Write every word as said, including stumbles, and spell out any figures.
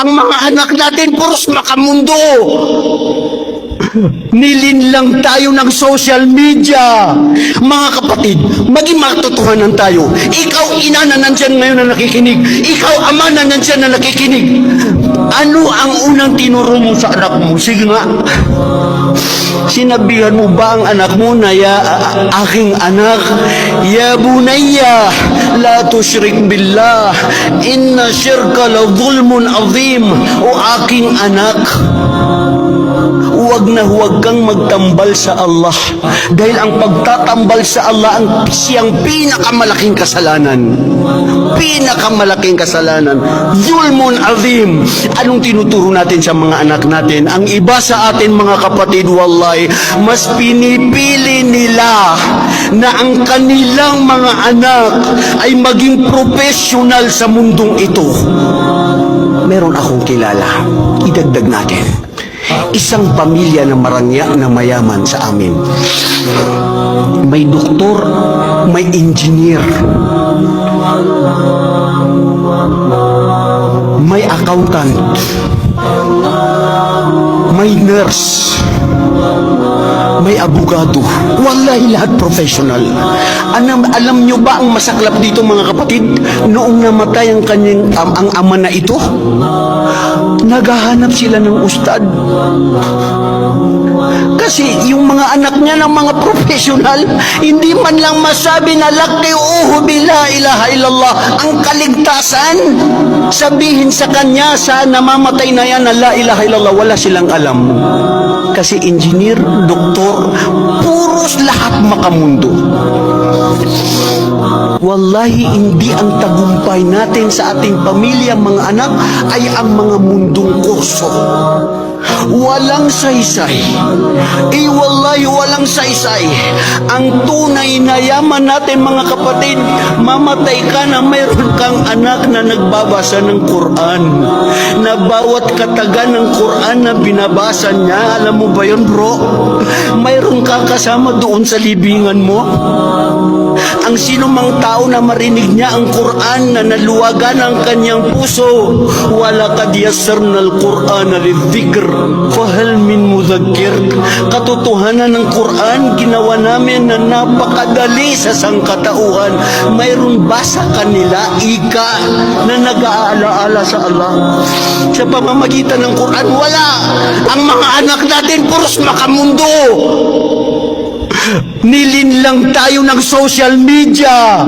Ang mga anak natin, puros makamundo. Nilinlang tayo ng social media. Mga kapatid, maging makatotohanan tayo. Ikaw, ina na nandyan ngayon na nakikinig. Ikaw, ama na nandyan na nakikinig. Ano ang unang tinuro mo sa anak mo? Sige nga. Sinabihan mo ba ang anak mo na, "Ya, a-, a-, aking anak, ya bunayya, la tushrik billah, inna shirka la zulmun azim." O aking anak, huwag na huwag kang magtambal sa Allah. Dahil ang pagtatambal sa Allah ang siyang pinakamalaking kasalanan. Pinakamalaking kasalanan. Zulmun azim. Anong tinuturo natin sa mga anak natin? Ang iba sa atin, mga kapatid, wallahi, mas pinipili nila na ang kanilang mga anak ay maging professional sa mundong ito. Meron akong kilala. Idagdag natin. Isang pamilya na marangya, na mayaman sa amin. May doktor, may engineer, may accountant, may nurse, may abogado. Wallahi, lahat professional. Alam, alam nyo ba ang masaklap dito, mga kapatid? Noong namatay ang kanyang, am-, ang ama na ito, naghahanap sila ng ustad. Kasi yung mga anak niya ng mga professional, hindi man lang masabi na, "Laqqihu bi la ilaha illallah." Ang kaligtasan, sabihin sa kanya, sa namamatay na yan, na, "La ilaha illallah," wala silang alam. Kasi engineer, doktor, puros lahat makamundo. Wallahi, hindi ang tagumpay natin sa ating pamilya, mga anak, ay ang mga mundong kurso. Walang saysay. Eh, wallahi, walang saysay. Ang tunay na yaman natin, mga kapatid, mamatay ka na mayroon kang anak na nagbabasa ng Quran. Na bawat kataga ng Quran na binabasa niya, alam mo ba yun, bro? Mayroon kang kasama doon sa libingan mo. Ang sinumang tao na marinig niya ang Quran na naluwagan ang kanyang puso, "Walaqad yassarnal Qur'ana lidh-dhikr, fahal min mudhakkir." Katotohanan ng Quran, ginawa namin na napakadali sa sangkatauhan. Mayroon ba sa kanila, ika, na nag-aalaala sa Allah? Sa pamamagitan ng Quran, wala. Ang mga anak natin, puros makamundo. Nilinlang tayo ng social media.